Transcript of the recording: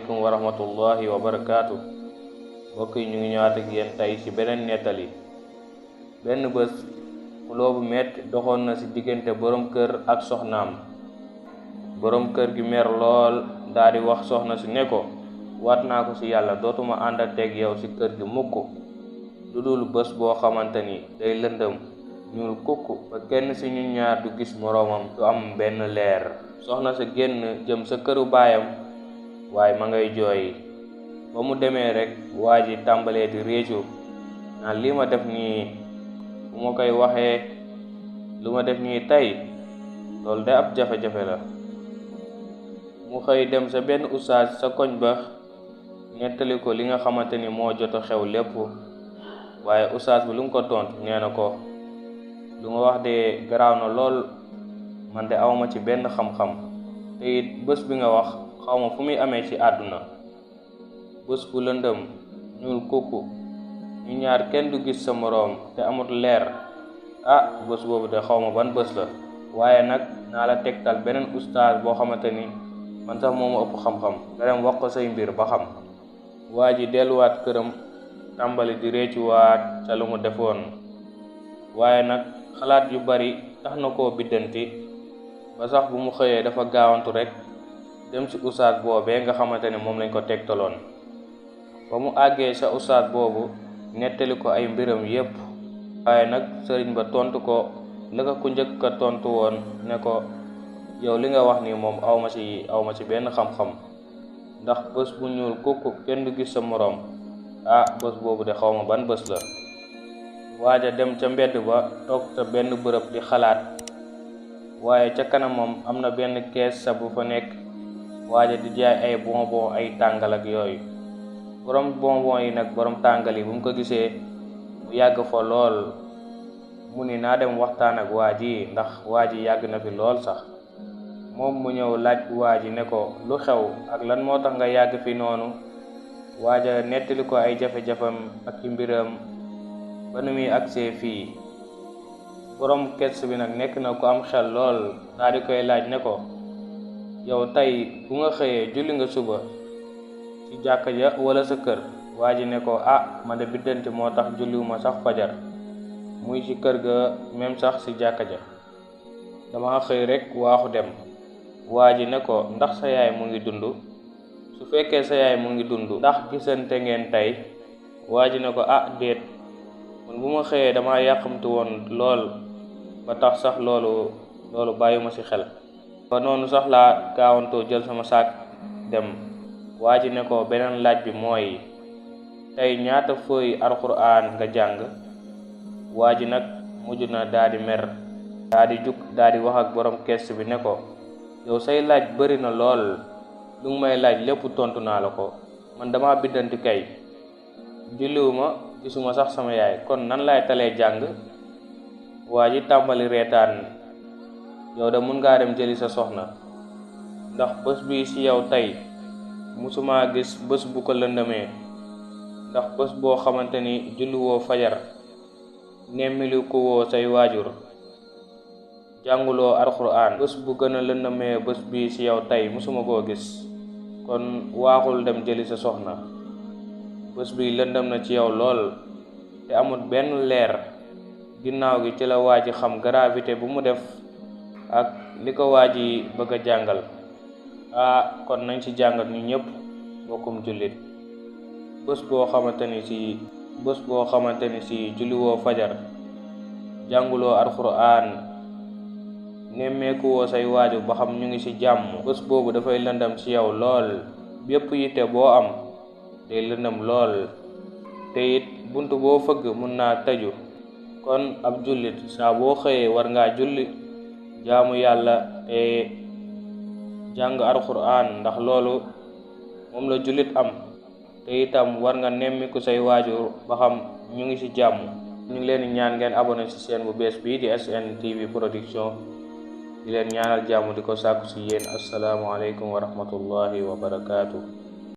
asalaamaaleykum wa rahmatullahi wa barakaatu. mbokk yi ñu ngi ñëwaat ak yéen tey ci beneen nettali. benn bés xuloo bu metti doxoon na ci diggante borom kër ak soxnaam. borom kër gi mer lool daldi wax soxna si ne ko waat naa ko ci yàlla dootuma ànd ak teg yow ci kër gi mukk lu dul bés boo xamante ni day lëndëm ñuul kukk ba kenn ci ñu ñaar du gis moroomam du am benn leer. soxna sa génn jëm sa këru baayam waaye ma ngay jooy. ba mu demee rek waa ji tàmbalee di réccu naan li ma def nii bu ma koy waxee lu ma def nii tey loolu de ab jafe-jafe la. mu xëy dem sa benn ustaas sa koñ ba nettali ko li nga xamante ni moo jot a xew lépp waaye ustaas bi lu mu ko tontu nee na ko lu nga wax de garaaw na lool, man de awma ci benn xam-xam te it bés bi nga wax xawma fu muy amee ci àdduna. bés bu lëndëm ñuul kukku ñu ñaar kenn du gis sa moroom te amut leer, bés boobu de xawma ban bés la, waaye nag naa la tegtal beneen ustaas boo xamante ni man sax moo ma ëpp xam-xam nga dem wax ko say mbir ba xam. waa ji delluwaat këram tàmbali di réccuwaat ca lu mu defoon, waaye nag xalaat yu bari tax na koo biddanti ba sax bu mu xëyee dafa gaawantu rek dem ci ustaas boobee nga xamante ne moom lañ ko tegtaloon. ba mu àggee sa ustaas boobu nettali ko ay mbiram yépp, waaye nag sëriñ ba tontu ko la ko ku njëkk a tontu woon ne ko yow li nga wax ni moom awma ci benn xam-xam, ndax bés bu ñuul kukku kenn du gis sa moroom, bés boobu de xawma ban bés la. waaja dem ca mbedd ba toog ca benn bërëb di xalaat, waaye ca kanamam am na benn kees sa bu fa nekk. waaja di jaay ay bonbon ay tàngal ak yooyu. borom bonbon yi nag borom tàngal yi bu mu ko gisee mu yàgg fa lool, mu ni naa dem waxtaan ak waa ji ndax waa ji yàgg na fi lool sax. moom mu ñëw laaj waa ji ne ko lu xew ak lan moo tax nga yàgg fi noonu. waaja nettali ko ay jafe-jafam ak ci mbiram ba nu muy agsee fii. borom kees bi nag nekk na ku am xel lool, daal di koy laaj ne ko yow tey bu nga xëyee julli nga suba ci jàkka ja wala sa kër. waa ji ne ko man de biddanti moo tax julliwuma sax fajar muy ci kër ga même sax ci jàkka ja, dama xëy rek waaxu dem. waa ji ne ko ndax sa yaay mu ngi dund? su fekkee sa yaay mu ngi dund ndax gisante ngeen tey? waa ji ne ko déet, man bu ma xëyee dama yàqamtu woon lool ba tax sax loolu bàyyuma ci xel, ba noonu sax laa gaawantoo jël sama saak dem. waa ji ne ko beneen laaj bi mooy tey ñaata fooy alxuraan nga jàng? waa ji nag mujj na daldi mer, daldi jug daldi wax ak borom kees bi ne ko yow say laaj bari na lool, lu nga may laaj lépp tontu naa la ko, man dama biddanti kay, julliwuma gisuma sax sama yaay, kon nan laay talee jàng? waa ji tàmbali reetaan, yow de mun ngaa dem jëli sa soxna, ndax bés bi ci yow tey musuma gis bés bu ko lëndamee, ndax bés boo xamante ni julliwoo fajar, nemmili ko woo say waajur, jànguloo alxuraan, bés bu gën a lëndamee bés bi ci yow tey musuma koo gis, kon waaxul dem jëli sa soxna. bés bi lëndam na ci yow lool te amul benn leer. ginnaaw gi ci la waa ji xam gravité bu mu def ak li ko waa ji bëgg a jàngal. kon nañ ci jàngat ñu ñëpp bokkum jullit. bés boo xamante ni ci julliwoo fajar, jànguloo alxuraan, nemmeeku woo say waaju ba xam ñu ngi ci jàmm, bés boobu dafay lëndam ci yow lool. bépp yitte boo am day lëndam lool, te it bunt boo fëgg mun naa tëju. kon ab jullit saa boo xëyee war ngaa julli, jaamu yàlla te jàng alxuraan, ndax loolu moom la jullit am. te itam war nga nemmiku say waajur ba xam ñu ngi ci jàmm. ñu ngi leen di ñaan ngeen abonné ci chaîne bu bees bii di SN TV Production. di leen ñaanal jàmm di ko sàkku ci yéen. assalaamu aleykum wa rahmatullahi wa barakaatu.